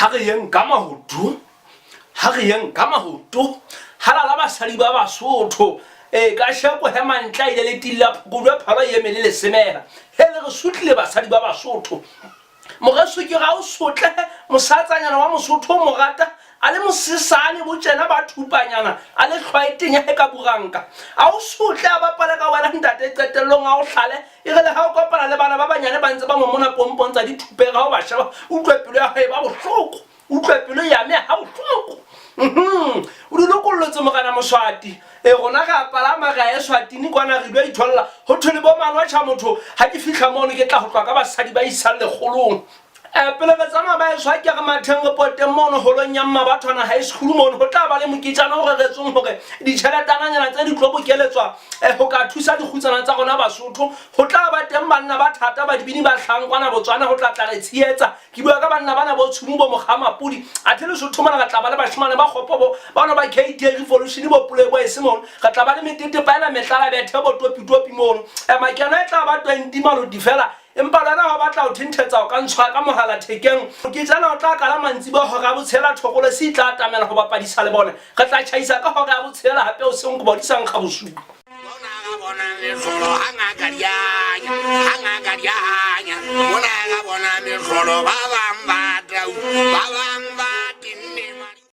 Ha re yeng ka maoto, ha re yeng ka maoto, halala basadi ba Basotho. E, kasheko he mantle a ile le tilla phokojwe phalo e eme le lesemela. He le re sotlile basadi ba Basotho. Moreso ke ra o sotle mosatsanyana wa Mosotho o mo rata a le mosesane bo tjena ba thupanyana a le hlwaeteng he ka buranka. A o sotle a bapale ka wena ntate qetellong a o hlale E re le ha o kopana le bana ba banyane ba ntse ba momona pompong tsa dithupeng, ha o ba sheba, utlwe pelo ya hao e ba bohloko. Utlwe pelo e ameha ha bohloko. Mhm. O di lokollotse Morena Moswati. E rona re a palama re a Eswatini kwana re ilo itholla. Ho thwe le bo manotjha motho ha ke fihla mono ke tla ho tloha ka basadi ba isang lekgolong. Pele re tsamaya baheso ha ke re matheng re poteng mono holong ya Mmabathwana High School mono ho tla ba le moketjana o reretsweng hore ditjheletananyana tse di tlo bokeletswa ho ka thusa dikgutsana tsa rona Basotho. Ho tla ba teng banna ba thata ba dibini ba hlahang kwana Botswana ho tla tla re tshehetsa. Ke bua ka banna bana bo Tshumu bo Mokgamapodi. Athe Lesotho mona re tla ba le bashemane ba kgopo bo bano ba KTA Revolution bo Puleng Boys mono. Re tla ba le metetepa ena metlala bethe bo Topi Topi mono. Makeno e tla ba 20 maloti fela. Empa le wena ha o batla ho thenthetsa o ka ntshwara ka mohala thekeng. Moketjana o tla kala mantsiboya hora ya botshela thokolosi e tla atamela ho bapadisa lebone. Re tla tjhaisa ka hora ya botshelela hape hoseng koba di sa nkga bosiu. Mona ga bona mehlolo ha ngaka di anya, ha ngaka di anya. Mona ga bona mehlolo ba bang ba tau, ba bang.